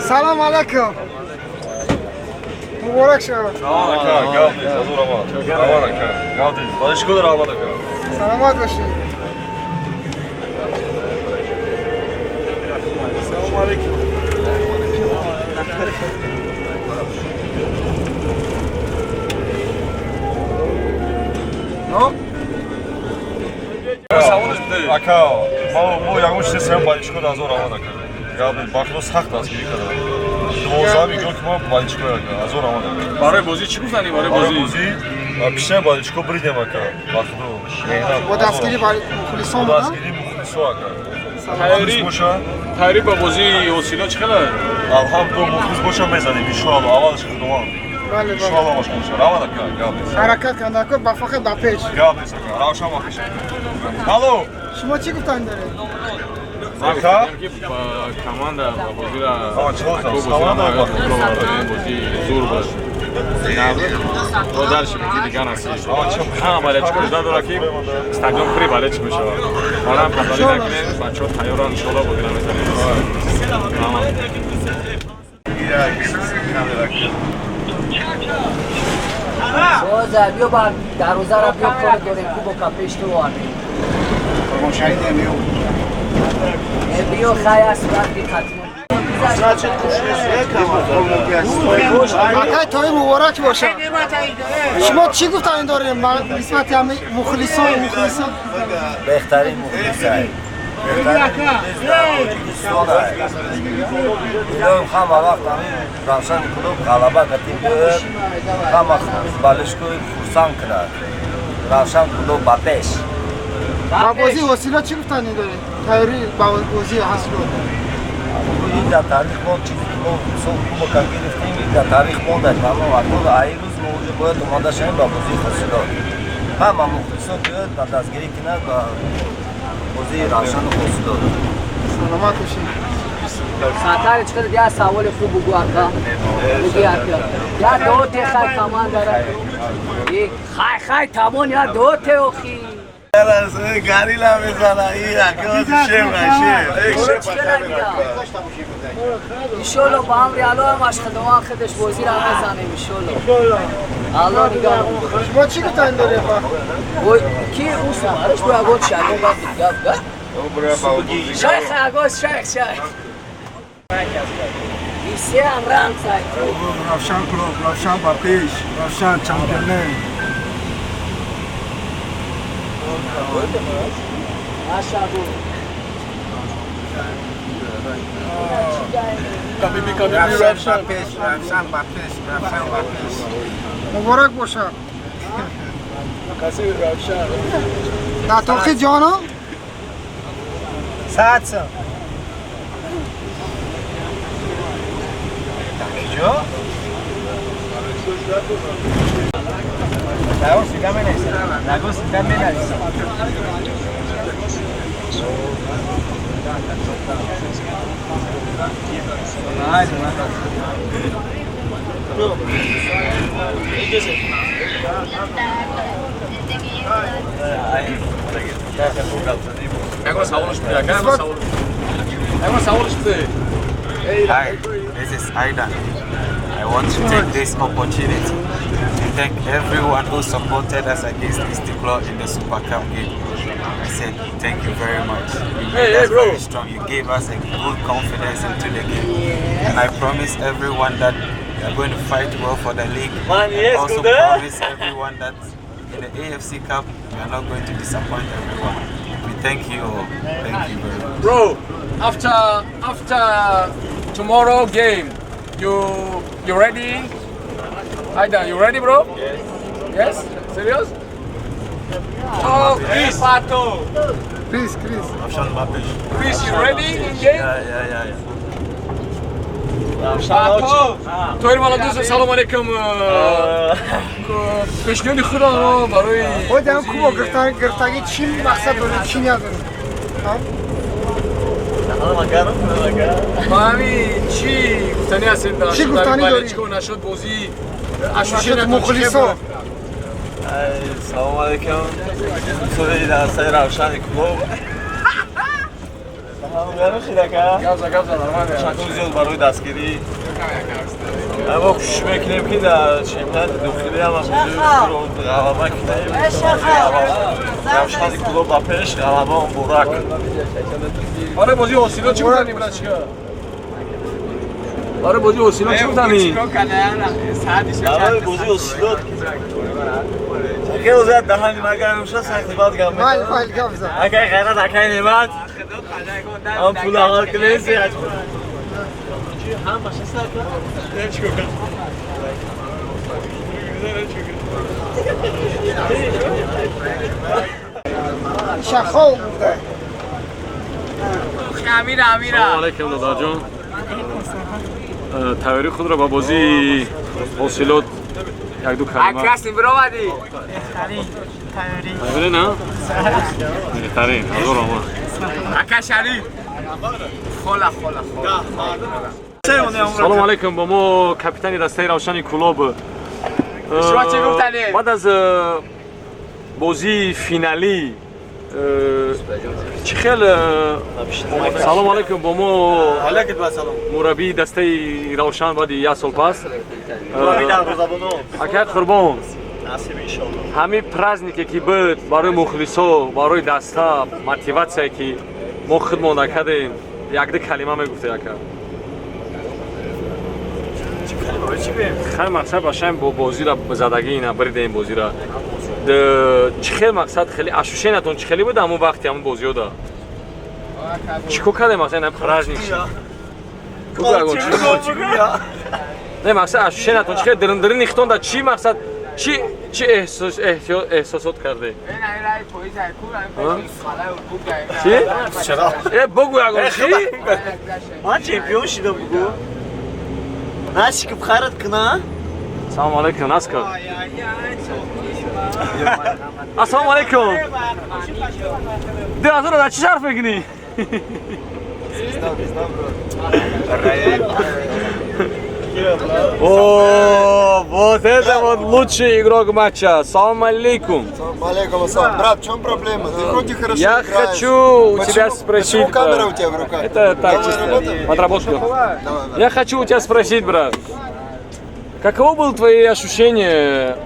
Салом алейкум. Муборак шавад. Ака, гап нест, ҳазор раҳмат. Раҳмат, ака. Гап нест. Болельщикода раҳмат, ака. Саломат бошед. Салому алейкум. Ну? Ака, мо ягон чизе сем болельщикода ҳазор раҳмат, ака. Гап нест. Ба худо, сахт дастгирӣ кардам. 12 игрок ки мо болельщико, ака. Ҳазор раҳмат, ака. Барои бозӣ чӣ гуфтанӣ, барои Барои бозӣ? бозӣ пишаи болельщико бридем, ака. Ба худо. Меҳнат. Бо дастгирӣ мухлисон Бо буда? дастгирии мухлисо, ака. Тайёрӣ Мухлис боша. Тайёрӣ ба бозии Ҳосилот чӣ хела? Алҳамдулилла, мухлис боша, мезанем, иншоалло. Аввалаш худованд. Бале, бале. Иншоалло, машқул боша. Раҳмат, ака. Гап нест. Ҳаракат канда ба фақат ба пеш. Гап нест, ака. Равшан ба пеш. Алло. Шумо чӣ гуфтан доред? Ака? Ки ба команда ба бозира А, чӣ гуфтам? бозира Команда ба- бозӣ зур буд. То дальше ки дигар насиб. А, чӣ? Ҳама болельщико жда дора, ки стадион пури болельщик мешавад. Барам падарӣ накунем, бачаҳо тайёран, иншоалло, бозира мезанем. Ҳама. Соза, биё ба дарвозара, биё, кор дорем, кубока пеш ту овардем. Э, биё, хай аст, вақти хатмон. Акай тои, муборак бошад. Шумо чӣ гуфтан дорем нисбати ҳами мухлисон, мухлисон? Беҳтарин мухлисай. Беҳтарин мухлис дар Тоҷикистон ай. Илоҳим, ҳама вақт ҳамин Равшани клуб ғалаба катӣ биёяд, ҳама болельщикои хурсанд кунад. Равшан клуб ба пеш. Ба бозии Ҳосилот чӣ гуфтан доред? Тайёрӣ ба бозии Ҳосилот. Ин дар таърих монд, чизе ки мо мисол кубока гирифтем, ин дар таърих монда. Тамом, акнун аи рӯз мо уже бояд омода шавем ба бозии Ҳосилот. Ҳама мухлисо биёяд ба дастгирӣ кунад ба бозии Равшану Ҳосилот. Саломат бошед. Сатари чӣ қадар як саволи хуб бугу, ака. Буги, ака. Я до те хай командара. И хай хай тамон я до те охи. Гарила мезана, ин ака шем чӣ қадар дига? Иншолло, ба амри Алло, ҳамаш Худованд худаш бозиро мезанем, иншолло. Алло нигаҳ. Шумо чӣ гуфтан доред? Ой, ки усу бараш бо ягон шагон гап гап гап. Шайх ягон шайх шайх. И се ам ранг сай. Равшан клуб, Равшан ба пеш, Равшан чемпионе. Машабу. Равшан ба пеш, Равшан ба пеш, Равшан ба пеш. Муборак бошад. Дар тоқи ҷоно? 100 сом. Киҷо? Ягон сига менависам. Ягон сига менависам. Ягон саволш буде, ака, ягон савол. Ягон саволш буде. Hi, this is Aidan. I want to take this opportunity to thank everyone who supported us against Istiklol in the Super Cup game. I said thank you very much. You made Hey, hey, us bro. very strong. You gave us a good confidence into the game. And I promise everyone that we are going to fight well for the league. Man, yes, also good, eh? promise everyone that in the AFC Cup we are not going to disappoint everyone. We thank you all. Thank you very much. Bro, after tomorrow game, you ready? Aidan, you ready, bro? Yes. Yes? Serious? Oh, Chris. Chris, Chris. Chris, you ready in game? Yeah. Тоҳир Маландуз, салом алейкум. Пешниҳоди худро барои Ҳодам кубок гирифтагӣ чӣ мақсад доред, чӣ ният доред? Ба ҳамин чӣ гуфтанӣ ҳастед? Чӣ гуфтанӣ дорӣ? Чӣ нашуд бозӣ? Нашуд мухлисо. Салому алейкум. Сури дастаи Равшани клуб. Ташаккур зиёд барои дастгирӣ. Мо кӯшиш мекунем, ки дар чемпионати дохилӣ ҳама бозиро ғалаба кунем. Равшани Кӯлоб ба пеш, ғалаба муборак. Барои бозии Ҳосилот чӣ гуфтанӣ, братчика? Барои бозии Ҳосилот чӣ гуфтанӣ? Барои бозии Ҳосилот хеле зиёд даҳани магарам шуд, сахти бад гап Майл, майл, гап зан. Акай Ғайрат, акай Неъмат, ҳам пул аввал кунем. Шахов гуфта. Салом алейкум, додарҷон. Тайёрии худро ба бозии Ҳосилот як-ду калима. Тайёрӣ на? Беҳтарин, ҳазор омад. Салом алейкум, бо мо капитани дастаи Равшани Кӯлоб. Баъд аз бозии финалӣ чӣ хел? Салом алейкум, бо мо мураббии дастаи Равшан баъди як сол пас, акай Қурбон. Ҳамин празднике ки буд барои мухлисо, барои даста мотиватсияе ки мо худмон накардем, якду калима мегуфте, ака. Хай, мақсад башаем бо бозира задагӣ ина биридем бозира. Чӣ хел мақсад, хеле ощущениятон чӣ хеле буд ҳамон вақти ҳамон бозиёда? Чӣ кор кардем мақсад ина праздник шид? Не, мақсад ощущениятон чӣ хел, дирин ихтон да чӣ мақсад, чӣ эҳсосот карде? Чӣ? Э, бугӯ ягон чӣ? Ман чемпион шидам, бугӯ. Насикиб хайрат куна. Салому алейкум, Наскар. Ассалому алейкум. 2000 дар чӣ сарф мекунӣ? О, вот это вот лучший игрок матча. Салам алейкум. Алейкум ассалам. Брат, в чем проблема? Ты вроде хорошо Я играешь. хочу у Почему- тебя спросить, Почему камера брат? у тебя в руках? Это так, Давай чисто. работаем? Отработку. Давай, брат. Я хочу у тебя спросить, брат. Каково было твои ощущения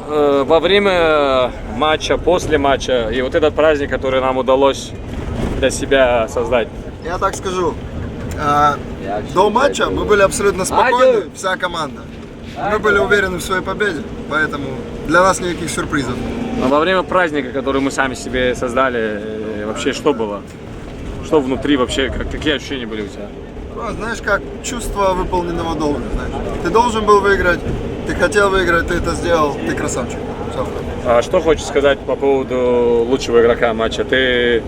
во время матча, после матча и вот этот праздник, который нам удалось для себя создать? Я так скажу. До матча мы были абсолютно спокойны, вся команда. Мы были уверены в своей победе, поэтому для нас никаких сюрпризов. А во время праздника, который мы сами себе создали, вообще что было? Что внутри вообще, какие ощущения были у тебя? Ну, знаешь, как чувство выполненного долга, знаешь. Ты должен был выиграть, ты хотел выиграть, ты это сделал, ты красавчик. Всё. А что хочешь сказать по поводу лучшего игрока матча? Ты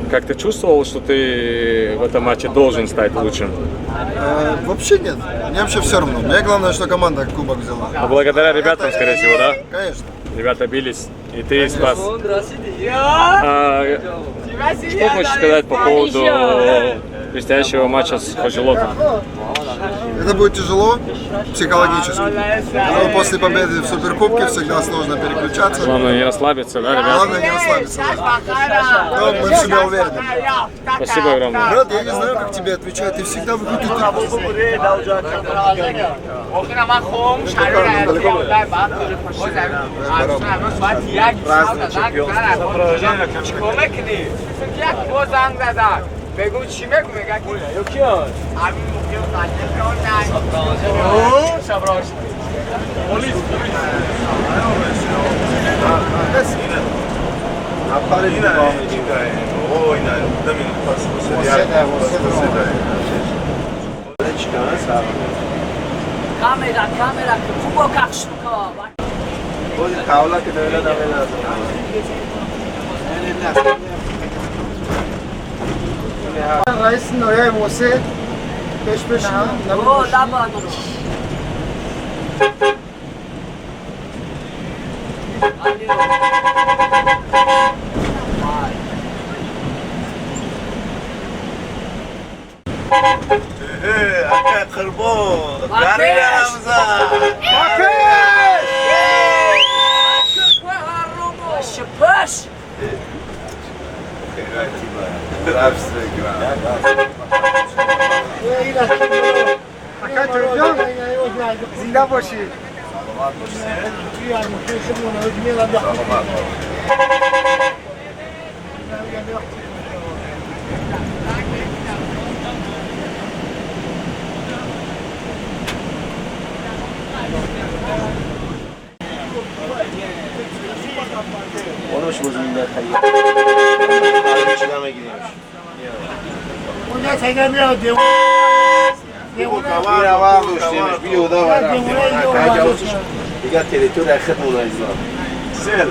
как-то чувствовал, что ты в этом матче должен стать лучшим? Вообще нет. Мне вообще все равно. Мне главное, что команда кубок взяла. А благодаря ребятам, скорее всего, да? Конечно. Ребята бились, и ты спас. Что хочешь сказать по поводу предстоящего матча с Хосилотом? Это будет тяжело психологически. Но после победы в Суперкубке всегда сложно переключаться. Главное не расслабиться, да, ребята? Главное не расслабиться. Да. Но мы в себя уверены. Спасибо огромное. Брат, я не знаю, как тебе отвечать. Ты всегда выходишь. بگو چی بگو میگه که همین موقع قدر камера камера хубо кахшука. Раиси ноҳияи Восе пеш бешинам. О, лаба. Акай Қурбон, гарина Рамзан. Паш. Акай Тоҳирҷон, зинда бошӣ. دیگه تریتور خدمون عزیزان سل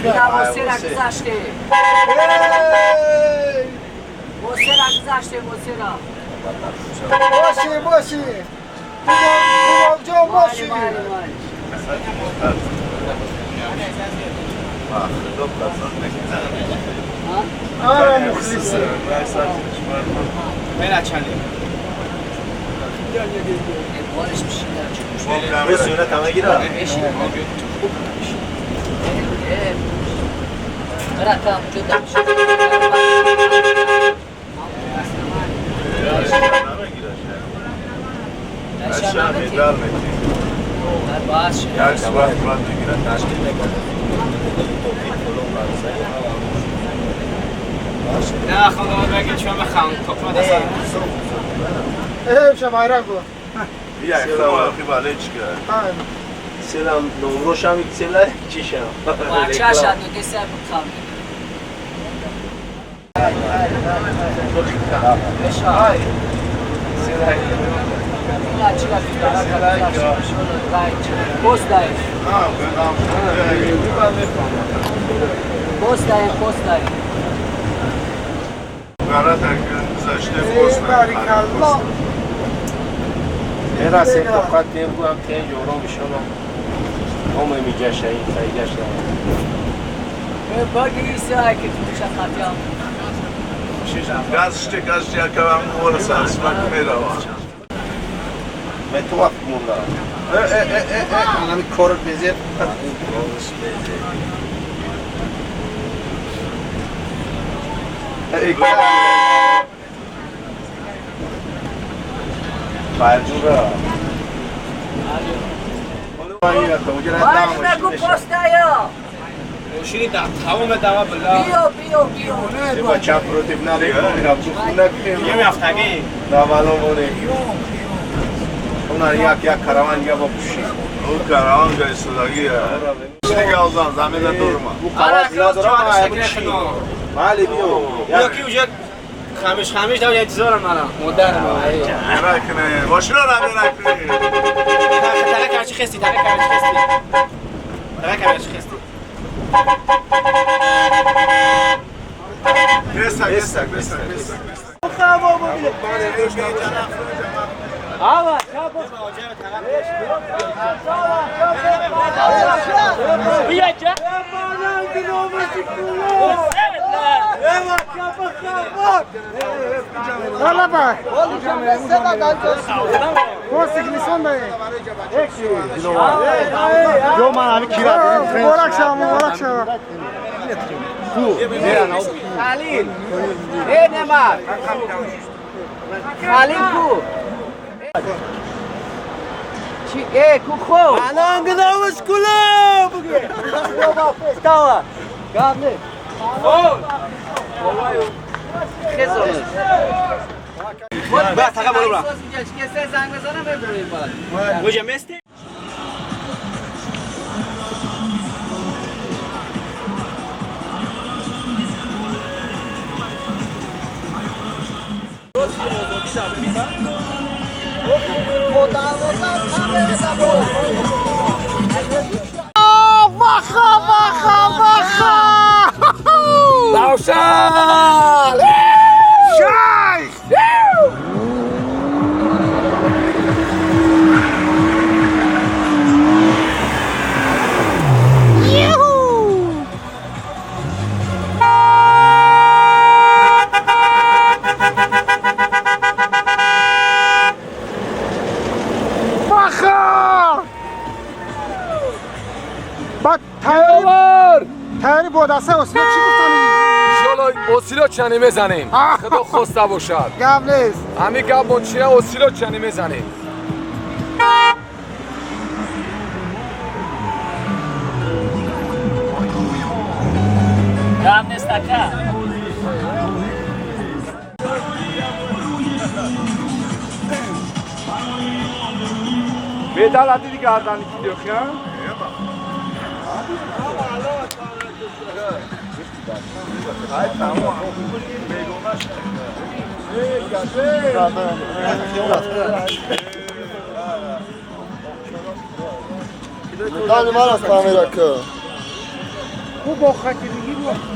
واسه گذشته واسه گذشته واسه باشی باشی جان باشی. آره مخلصی نه خانم بگید شما بخوام تخمه دستم ای شما ایران کو بیا خدا بالچ که سلام نمروشم سلام چیشم بچه‌ش دو دسته بخوام Era sempre tocado tempo, tem jorão, bichão. Como me gasta aí, sai gasta. Gazete gazete akavam orası asmak merhaba. Meto akmunda. Anam kor beze. Barjura. بگو پستایا. ماشینی در تمام دوا بالله. بیو بیو بیو. با چپ رو تیم نره کنیم. یه میافتگی. داوالو مونه. اون یک یک کاروان یا با پوشی. O karavan gaysudagiya. Şimdi aldan zamene durma. Bu karavan نداره بله بیو. یکی اونجا خمیش خمیش داره انتظارم الان. مادر ما. نکنه. ماشینا رو نکنه. تقه کرچی خستی تقه کرچی خستی. تقه کرچی خستی. Neyse neyse neyse neyse. آوا چابو. بیا چه؟ Valla bak. Yo man abi kira. Mübarek şah, mübarek şah. خلیل. ای نمک. خلیل کو. چی ای کو خو. الان گدامش کلوب. بابا گامنه. خزانه. برا تقه بالا برا. کسی زنگ بزنم ببریم بالا. وجه مستی؟ Vaxa vaxa vaxa. Равшан! Шайх! Vaxa! Баъд тайёри бо дастаи Осиё чӣ гуфтанӣ? Иншоалло Осило чани мезанем. Худо хоста бошад. Гап нест. Ҳамин гап мо чия осило чани мезанем. Гап нест ака. Медал адиди гардани ки дёхя? Дали мара камера ка.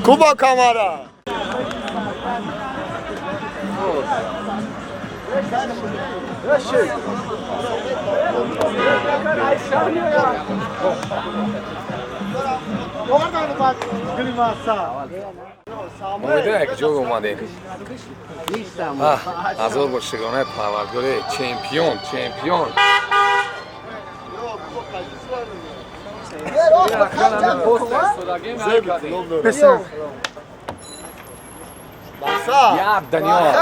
Куба камера. Умеда як ҷо омадем. Ҳазор бор шукронаи Парвардигоре, чемпион, чемпион. Як даниёр.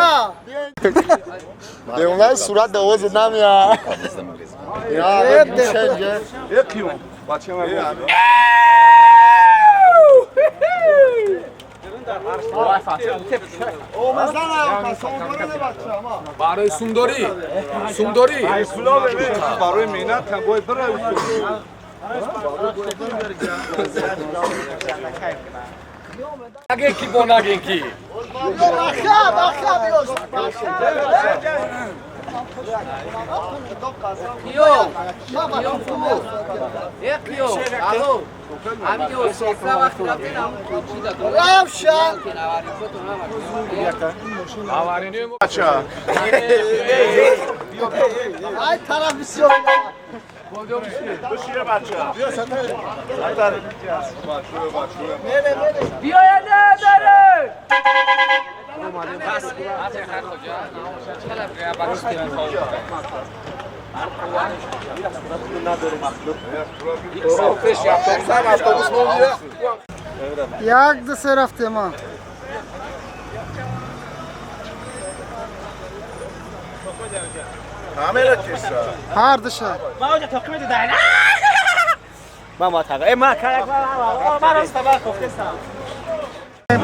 Деунаи сурат давози намеяд. Барои сумдорӣ, сумдорӣ. Барои меҳнат кам бояд бирави. Наген ки бо наген ки. Қиё, қиё хуб. Э қиё, алло. Ҳамин ософра вақти рафтем ҳамун кӯчи да. Равшан. Ай тараф бисёр. Биёед бере. Як ду се рафтем. Ҳар душа.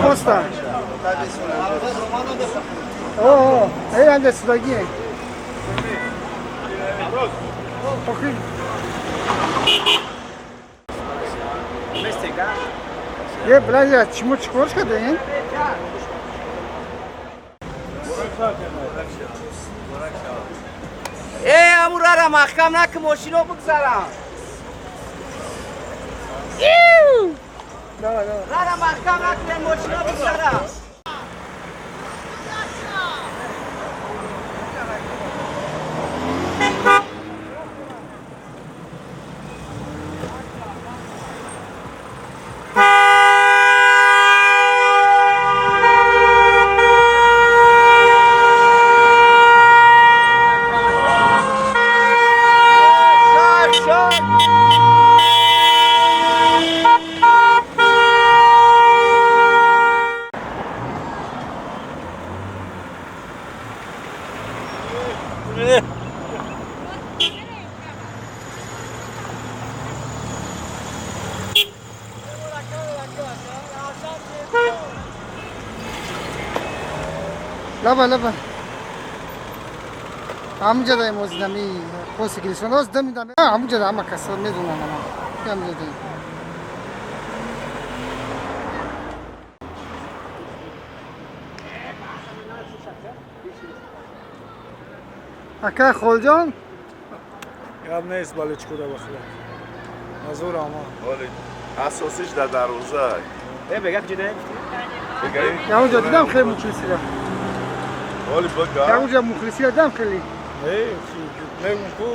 Поста. О, эй, анде судаги. Е, бля, чему чикор кардем? Э, амурара маҳкам наки мошино бигзарам. Рара маҳкам накунем мошино бигзарам. Лаба, лаба. Ҳамунҷа мозидами поси гирифтан. Дами ҳамунҷа ҳама каса медонам. Ҳамунҷа. Ака Холҷон? Гап нест, бале чикора бахла. Назур ама. Бале, асосиш дар дарвоза. Э, бега куҷо? Ҳамунҷа дидам хеле мухлисиро. Оли бага. Ҳамунҷа мухлисиро дидам хеле. Э, мегум ку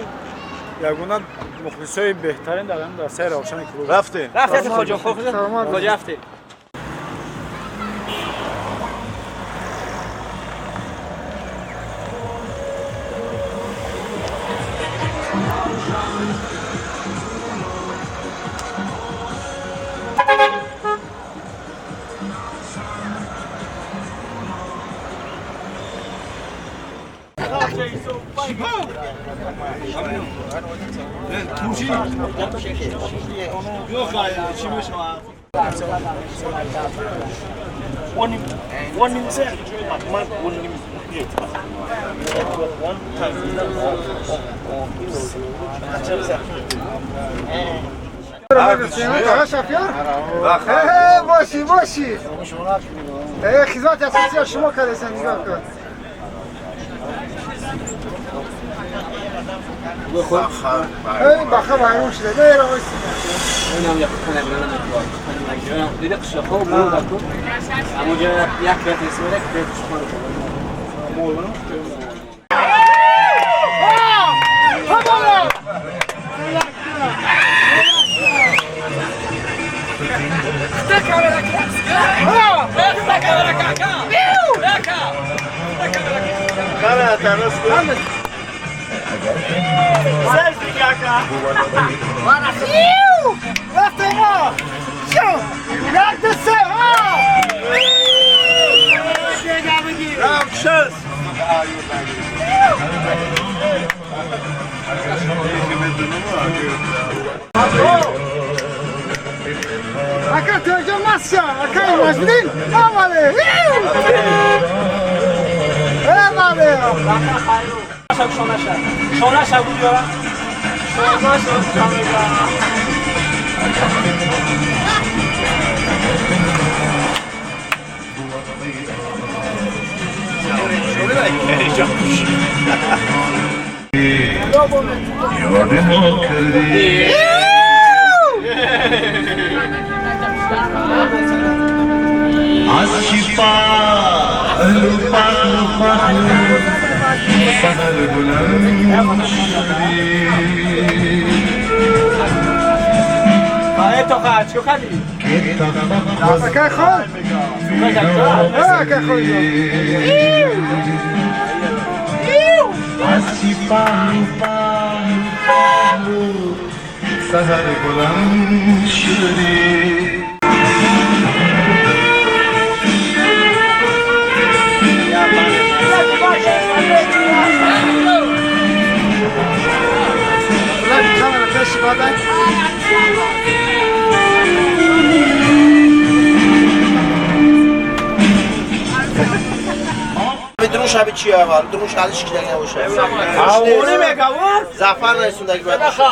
ягона мухлисои беҳтарин дар ҳамин дастаи Равшани клуб. Рафтем. Рафтем хоҷа, хоҷа. Хоҷа рафтем. باشی باشی خدمت اساسی شما کردن نگاه کن بخیر وایرون شده نه راست اینم یک خونه بلند دیده قشقو بود اکو اموجا یک رت اسمره که شما Aká ترجمه ماسیا aká مجنون آماده آماده شونه شب بیارم شونه شب شب چی اول درون شالش کی دیگه باشه اونی میگم ظفر رسوندگی باید باشه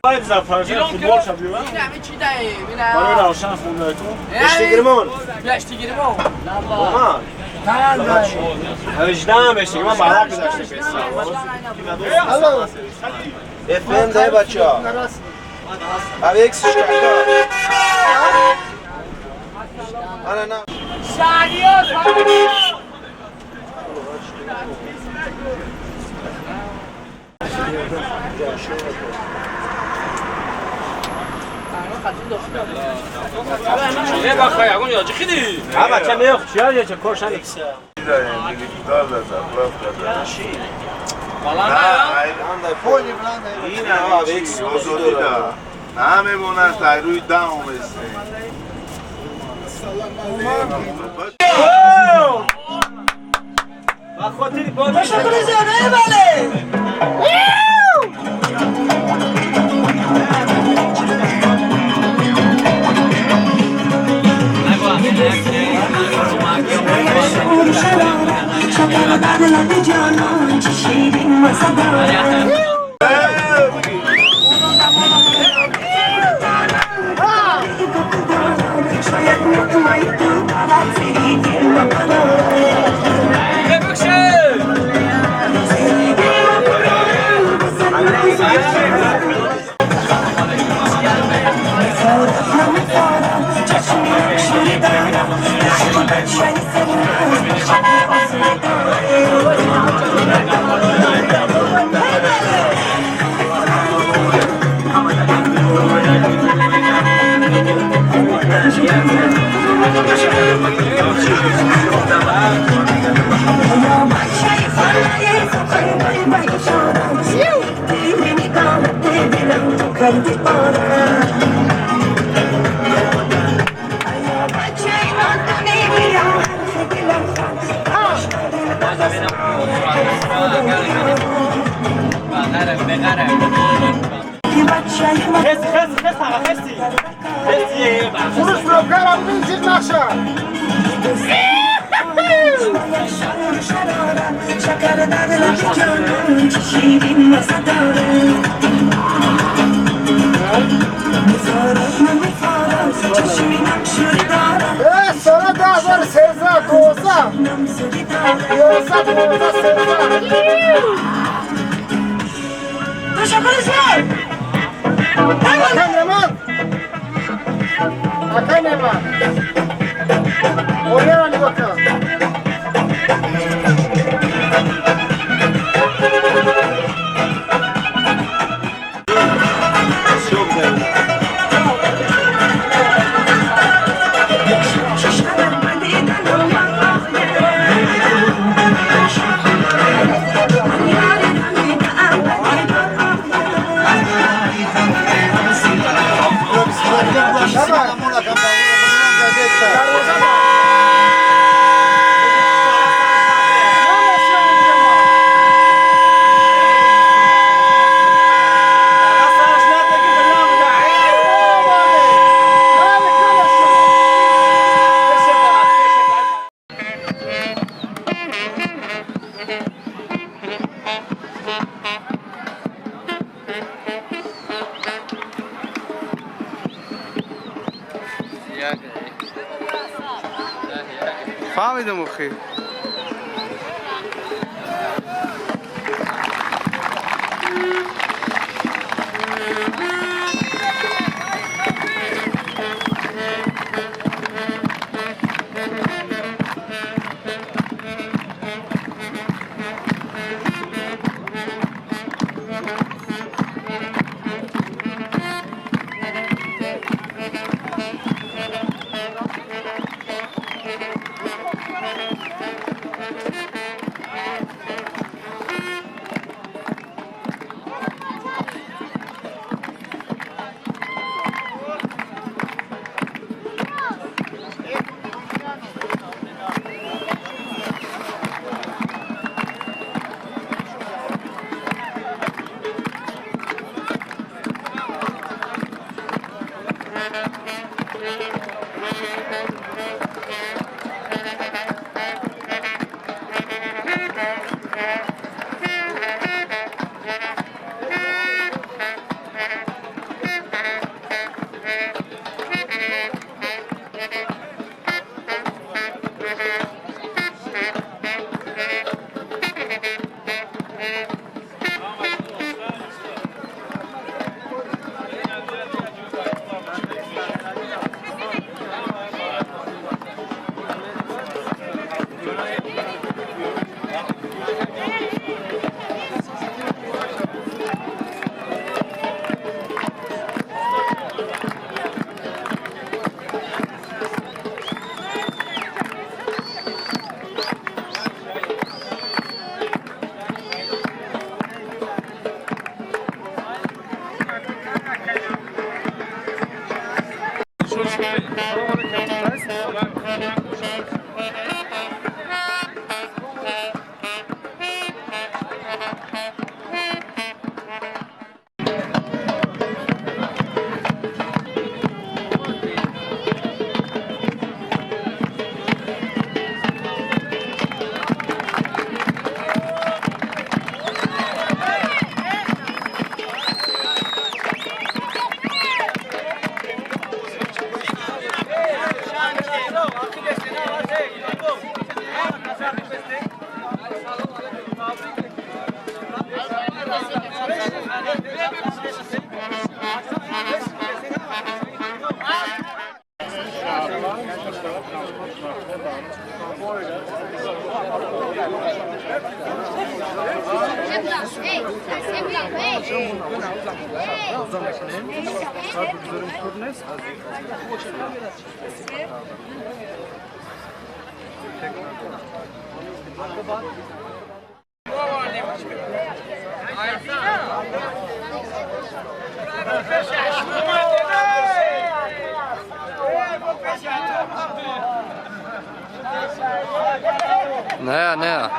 باید ظفر فوتبال شب بیو همه چی ده برای روشن خونده تو اشتگرمون اشتگرمون ما 18 اشتگرمون بالا گذاشته الو اف ام ده بچه‌ها اب اکس انا نه Фурӯш пробкарам бин зиқ наша. Э, сола 2013, 12, 11, 12, 13. Ака Немат! Ака Немат! Олера нигоҳ кун. Фаҳмидам охи. Не, не.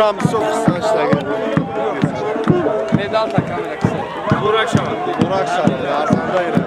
Худам бисёр хурсанд шудагам. Медал та камера кисе. Муборак шавад. Муборак шавад. Арзанда ира.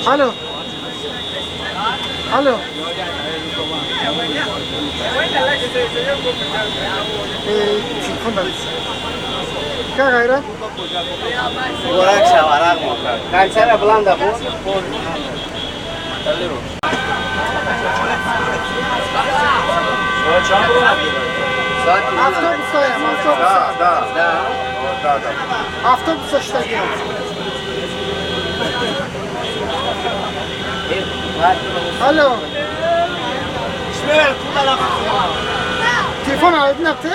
Алло. Алло. Телефон доред. Как Гайрат? Муборак шавад. Консера бланда буд. Автобусаям, автобус. Да, да. Да, да. Автобуса штагирам. Алло. Телефон алди напте?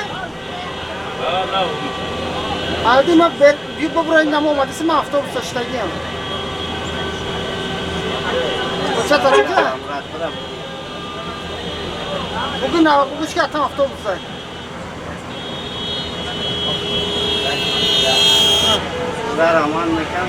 Алди ма бир бобро ин намо омадиси ма автобуса штагиям. Ча тарафа? Бугун на бугун чика там автобуса. Роман мекан.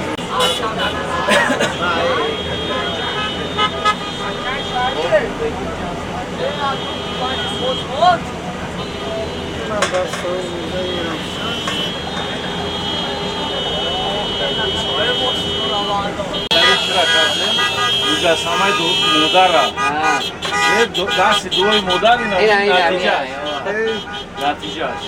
Муҷассамаи модарра. Дасти дуои модар ин натиҷааш. Натиҷааш.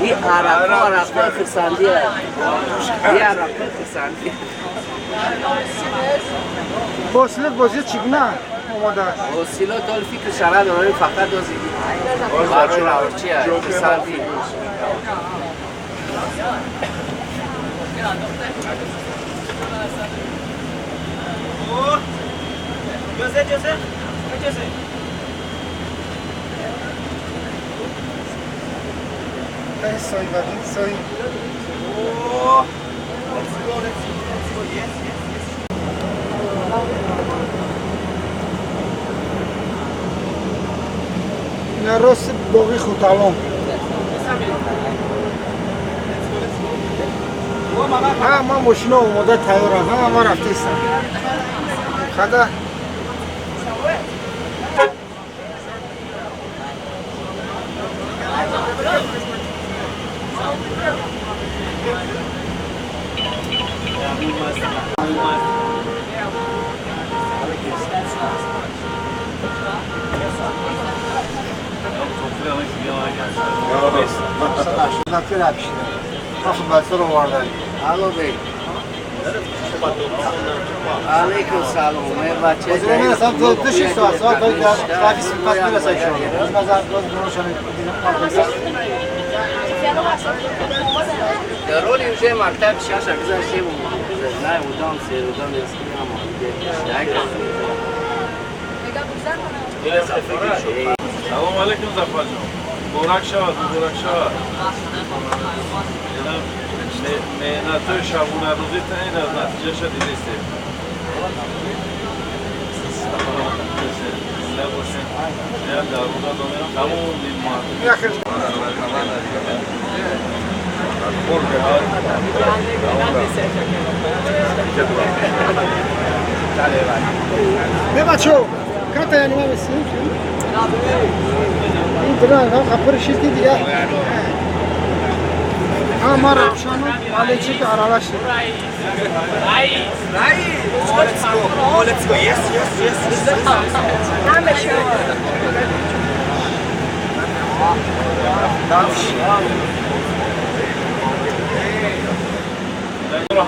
ин арабҳо арабҳои хурсандия. Ин арабҳои хурсандия. Ҳосилот бозӣ чӣ гуна омода аст? Ҳосилот ҳол фикр шара дорем, фақат дози барои раворчия хурсандӣ. Soy soy. Рост боғи Хуталон. Ҳама мошино омода тайёрам, ҳама рафтестам. Хада Алейкум салом. Роли уже мактаб шаша гузаштем, най удам се удам Салом алейкум, Зафарҷон. Муборак шавад, муборак шавад. Меҳнатҳои шабонарӯзӣ ин аз натиҷаша дидистем. Бебачо, ката яни ма месим? Ин дран ҳам хапур шишти дига. Ҳама Равшану Алечик аралаши. Let's go. Let's go. Yes, yes, yes.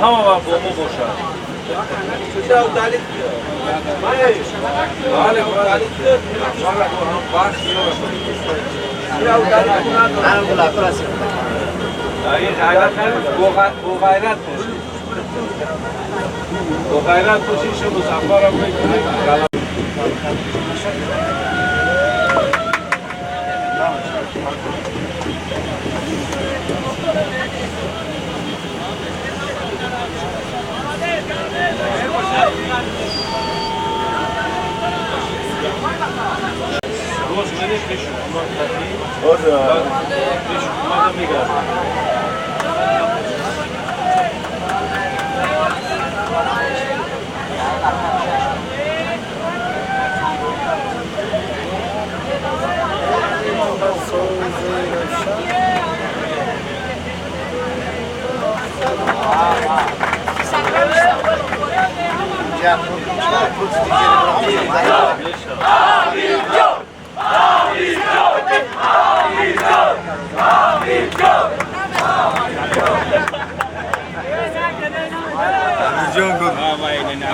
Ҳама вақт бо мо бошад. Бо ғайрат бошед. Бо ғайрат бошед, шумо Музаффарро мекунед. Роз мене пеш ҳукумат кардӣ, пеш ҳукумата мегардӣ.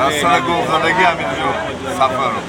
Асала голзадагӣ Амирҷон Сафаров.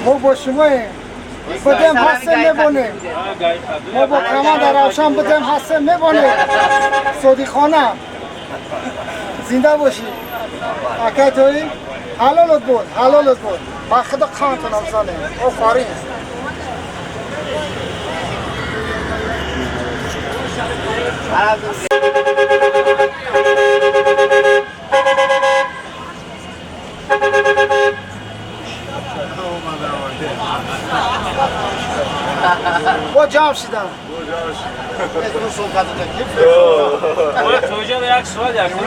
Мо бо шумоем. Будем ҳастем мебонем. Мо бо команда Равшан будем ҳастем мебонем. Содиқона. Зинда бошӣ. Акай тои ҳалолот буд, ҳалолот буд. Ба худо қантонам занем. Офарин. Бо ҷамъ шидам. Як суол, як суол.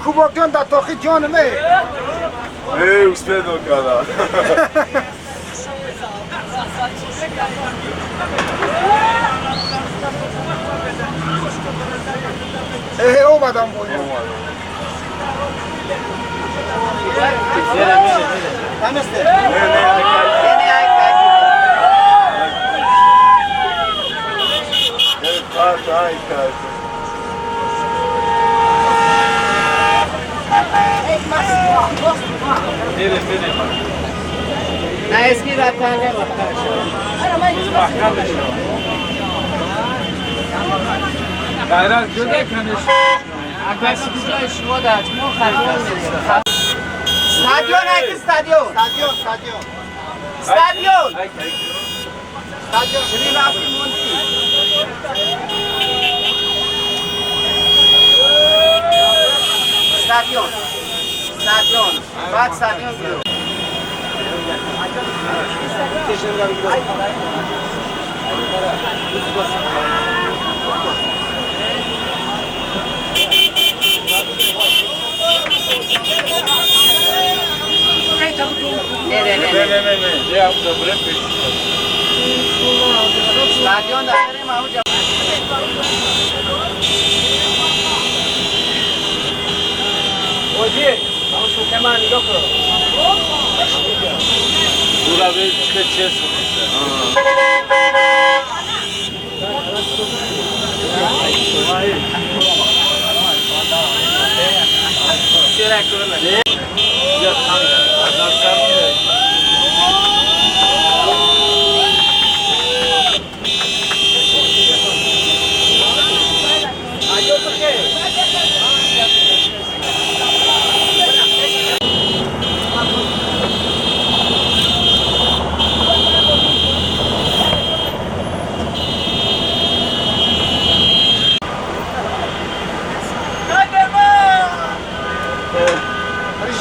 Кубок ҷон дар тохи ҷони ме. Эй, успел када. Э, омадам бо ино. نه اسکی رفتن غیرت جدا کنش. اکبر شما در ما خرید. استادیون هست استادیون. استادیون استادیون. استادیون. استادیون شری رفتی موندی. استادیون. استادیون. بعد استادیون بیو. نه نه نه نه نه نه یه دوباره پیش. استادیون داریم اونجا. اوجی، اون شوخی من نگاه کن. دورا به چه چه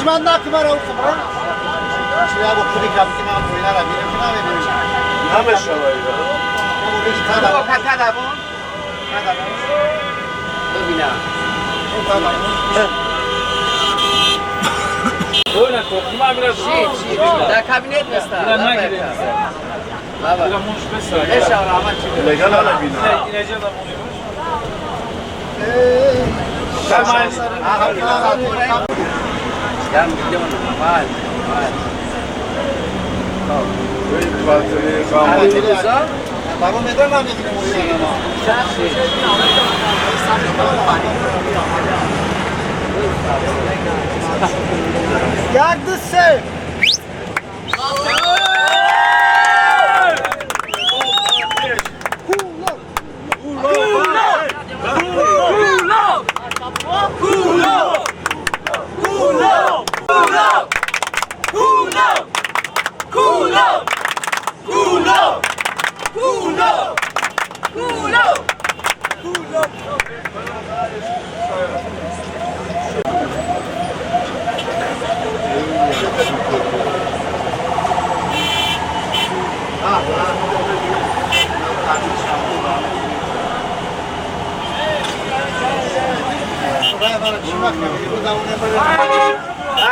من نکن مرا خبر چرا با پولی کم که من پولی ندارم میرم که نمیبینم همه شما ببینم در کابینت بسته بابا یک دو سه. Kulo! Kulo! Kulo!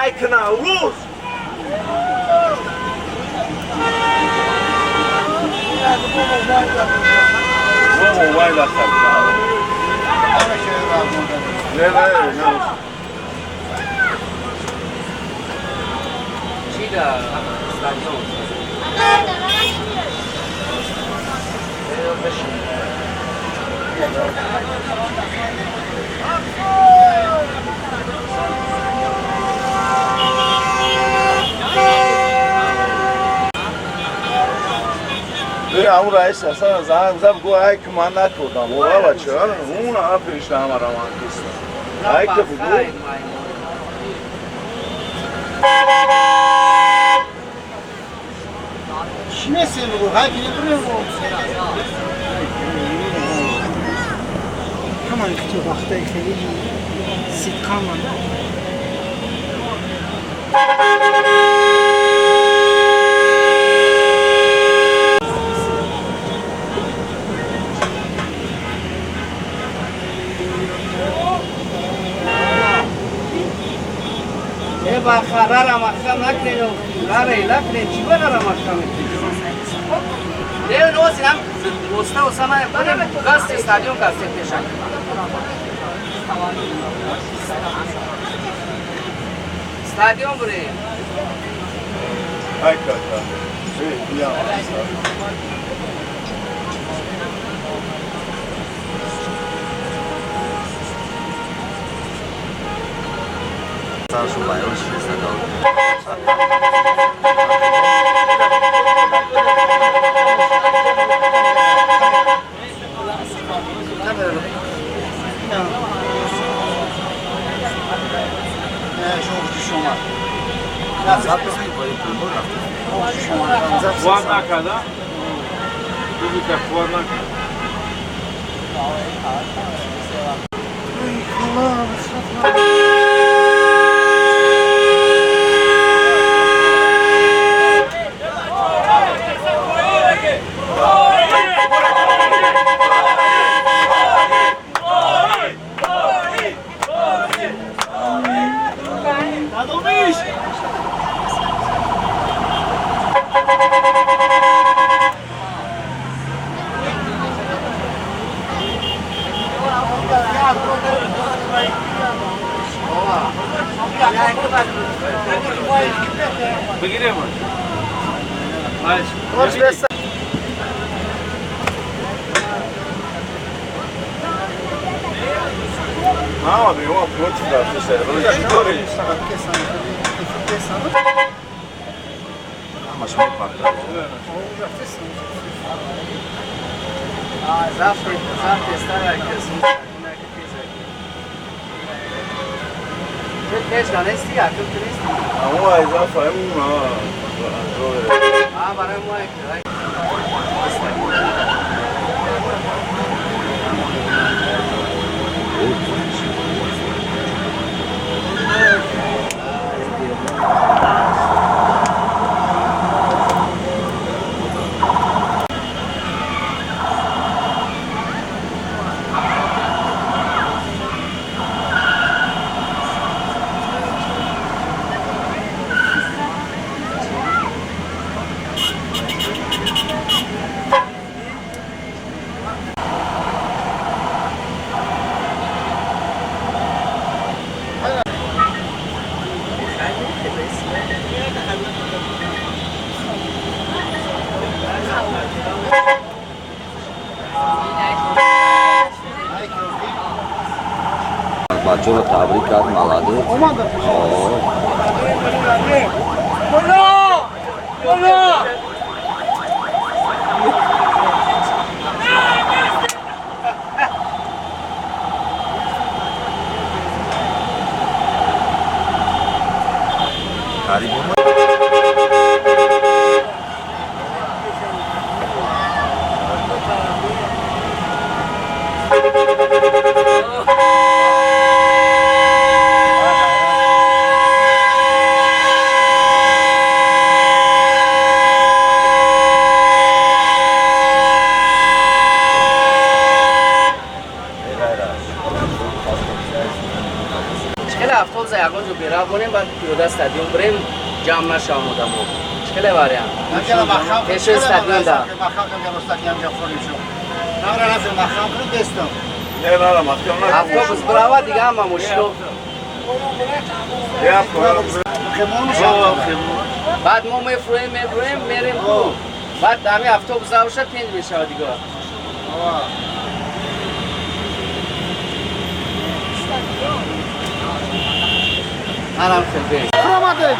Ай кна, рус! Мобайл Не, не, не. Чӣ дар стадион? Ҳамун раис асан занг зад, гуфт: ай ки ман накардам, ора бача, он ҳама пешта ҳама раван киста. Ай ки бугу. Чӣ месем бугу? Ҳай ки небурем. Ҳаман хто вақтаи хеле сидқан манда. Рара махкам накунед, рара накунед, чӣ ба рара махкам мекунед? Не, носинам, оста оста ман гаст стадион гаст пешак. Стадион бурем. Ай кака. Э, я. 563刀。 Хвар накарда? Публика хвар накарда. Бигирем. Айш. Мама, бего против рафта сер. Чӣ дорӣ? Ҳамаш мепарда. Завтра, завтра старая кис. Пеш нанести, а тут нести. Аммо айза фаҳму на. А барои мо як. Бачаро табрик кард, молодец. Боло! Боло! Қариб омад. Хеле автобуса ягон ҷо берав монем, баъд пиёда стадион бирем, ҷамъ нашавам одамо. Хеле вариант. Пешои стадион да. Автобус бирава, дига ҳама мошино. Баъд мо мефурӯем, мебурем, мерем ку. Баъд ҳами автобус набошад, тенҷ мешавад дига. Манам хел бе. Омадем.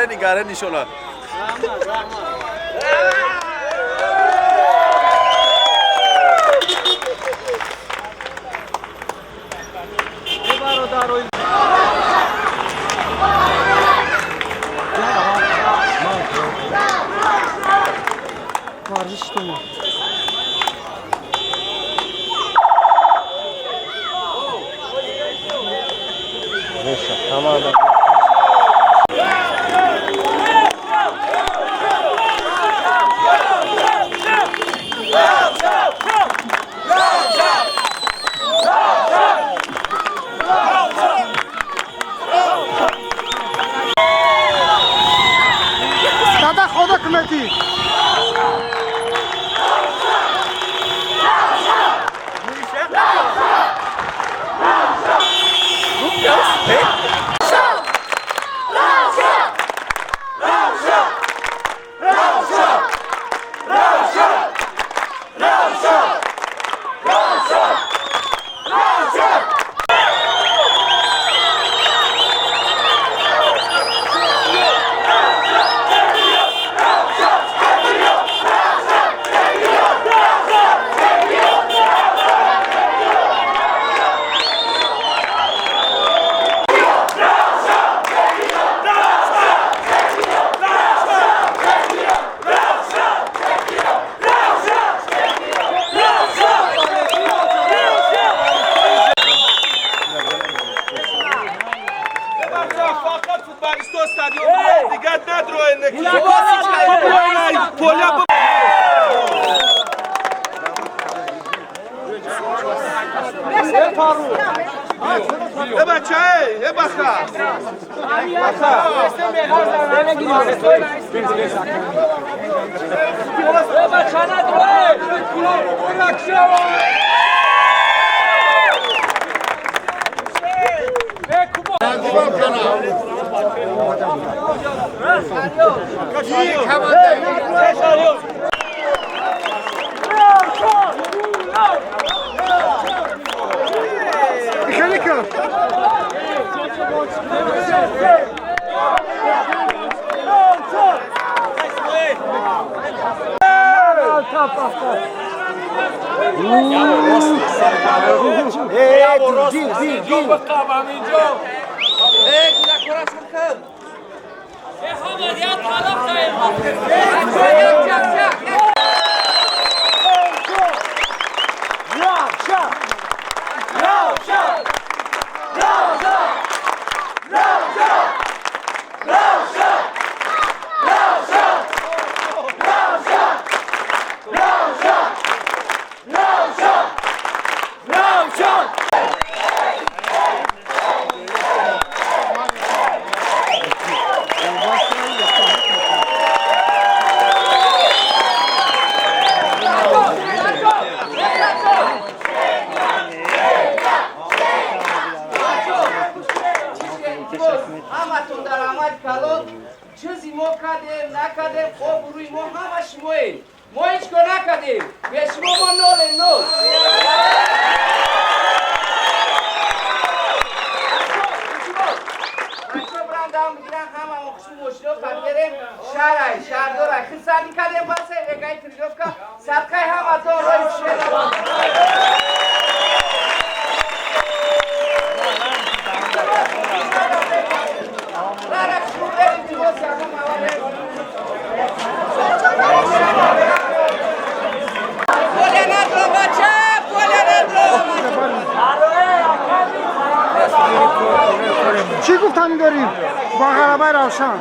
Нигаре нишонад. Варзиш тума. Дада худо кмети. Чӣ гуфтанӣ дорем бо ғалабаи Равшан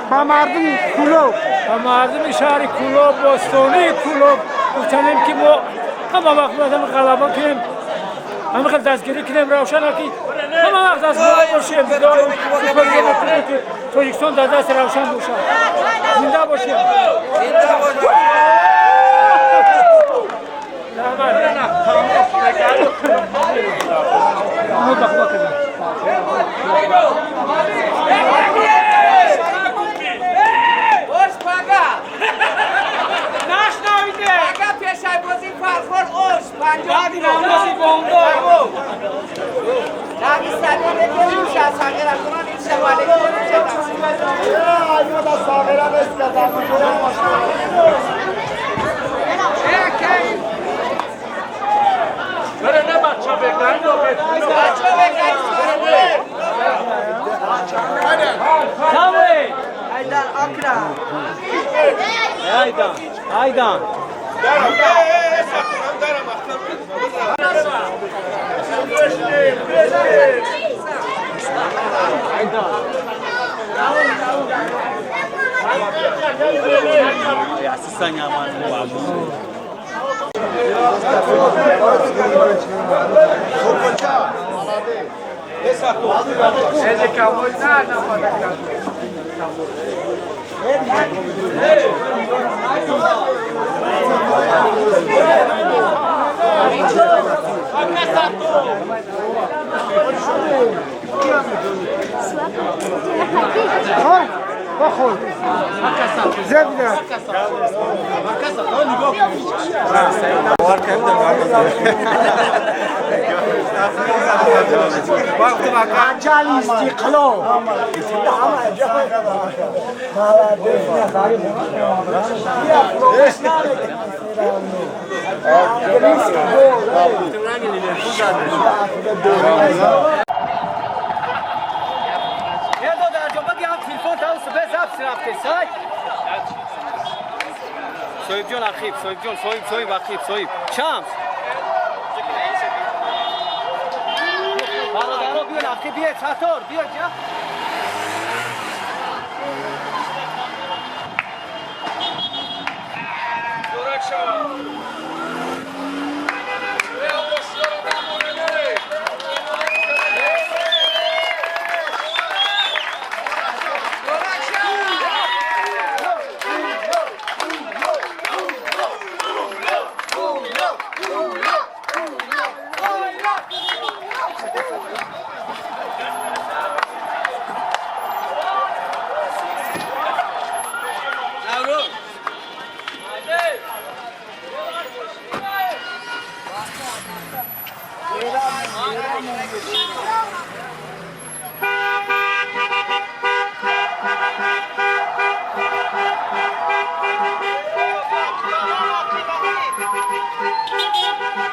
ба мардуми Кӯлоб? Ба мардуми шаҳри Кӯлоб, бостонии Кӯлоб гуфтанем, ки мо ҳама вақт бояд ҳамин ғалаба кунем, ҳамин хел дастгирӣ кунем Равшана, ки ҳама вақт дастгирӣ бошем, кунем, ки Тоҷикистон дар дасти Равшан бошад. Зинда бошем. Aydan. عجل استقلال. صاحب جان اخیب، صاحب جان، صاحب، صاحب اخیب، صاحب شمس. برادرها بیان اخیب، بیا چطور بیا جا. Thank you.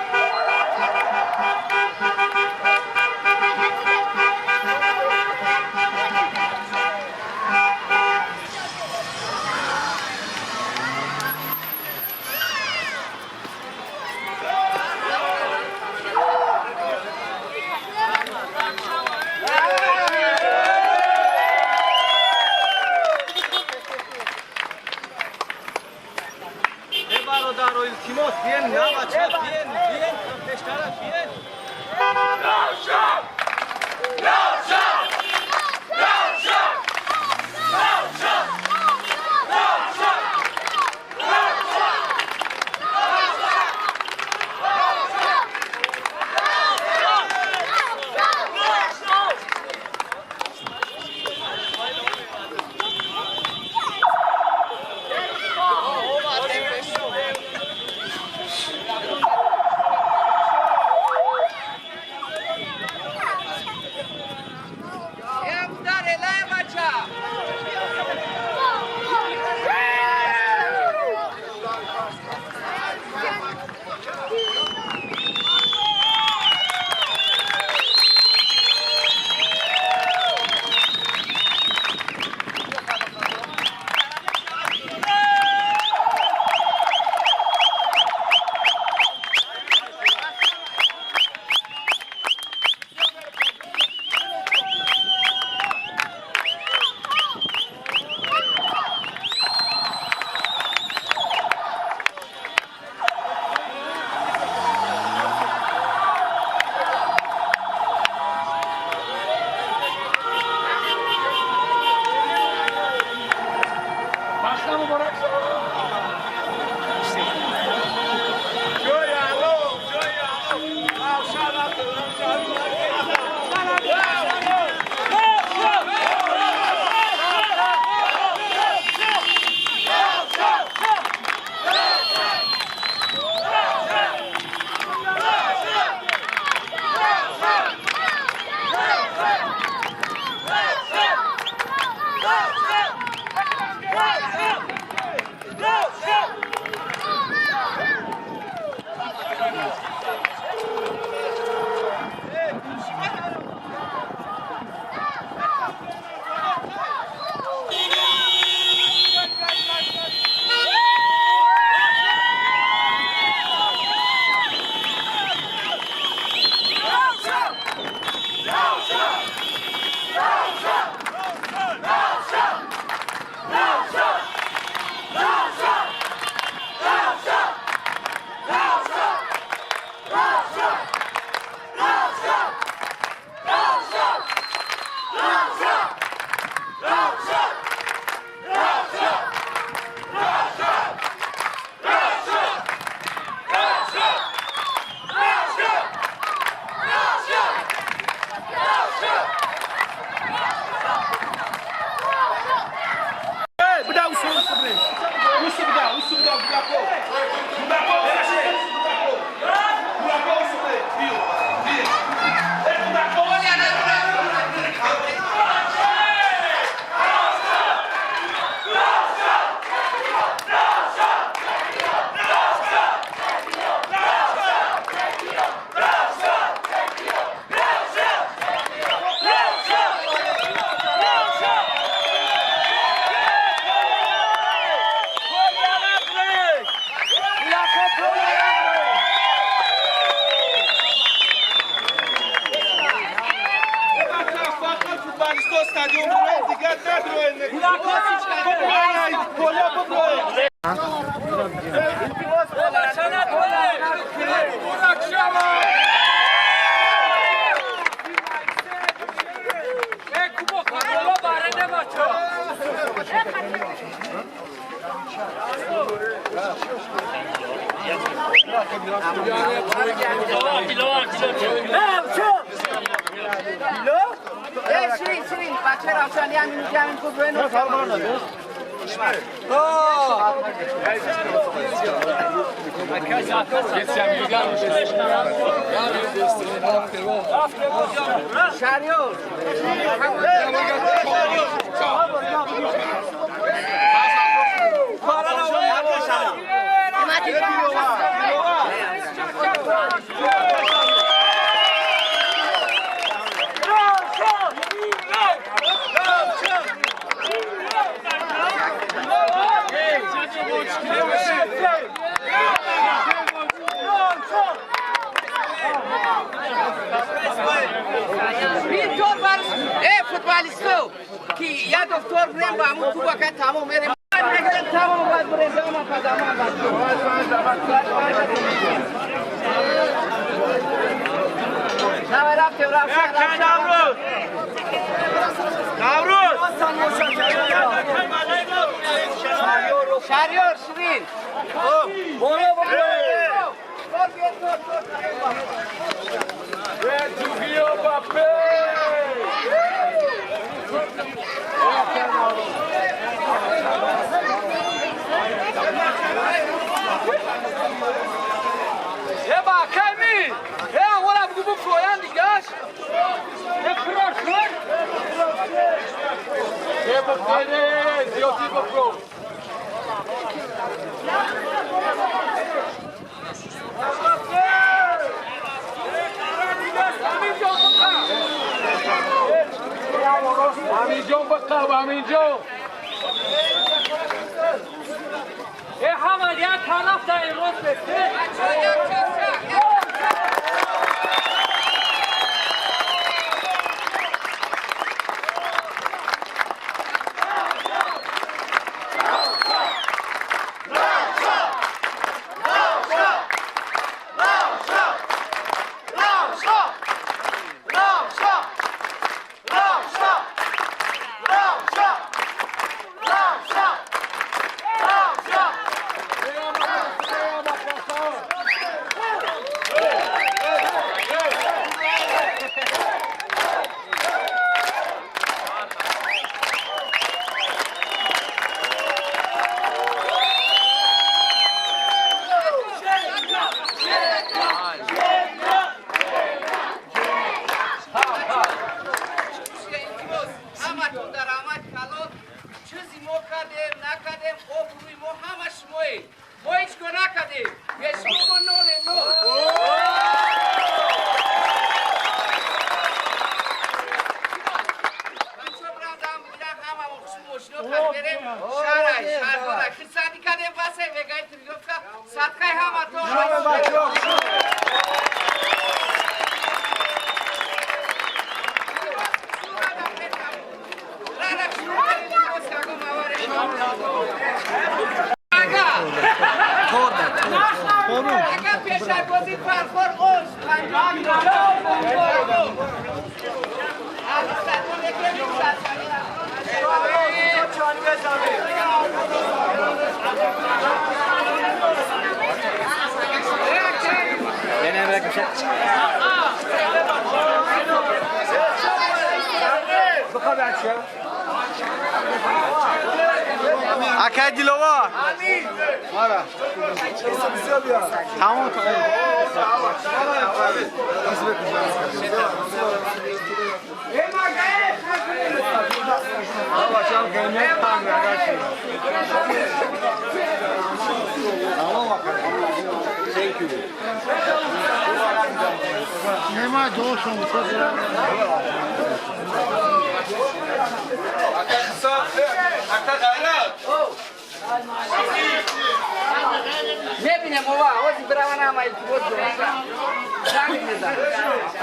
мезанам.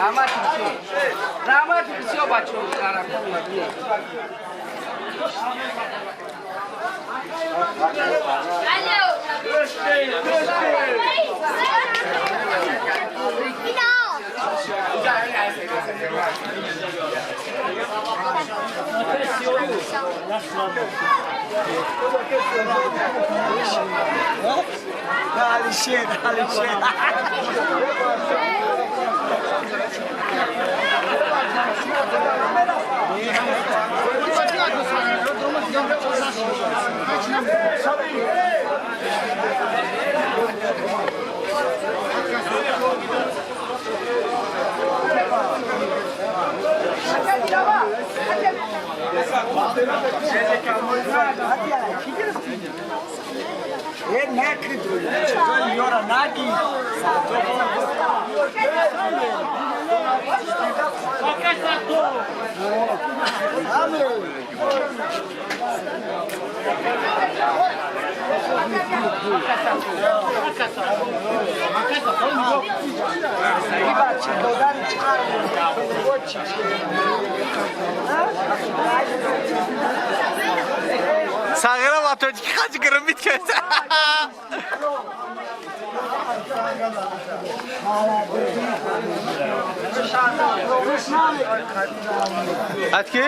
Раҳмати бисёр. Раҳмати бисёр бачаҳо тарафдор мабинед. Alişer, Alişer. Сағира ба тоҷикӣ хаҷ гирмид ки. Атки?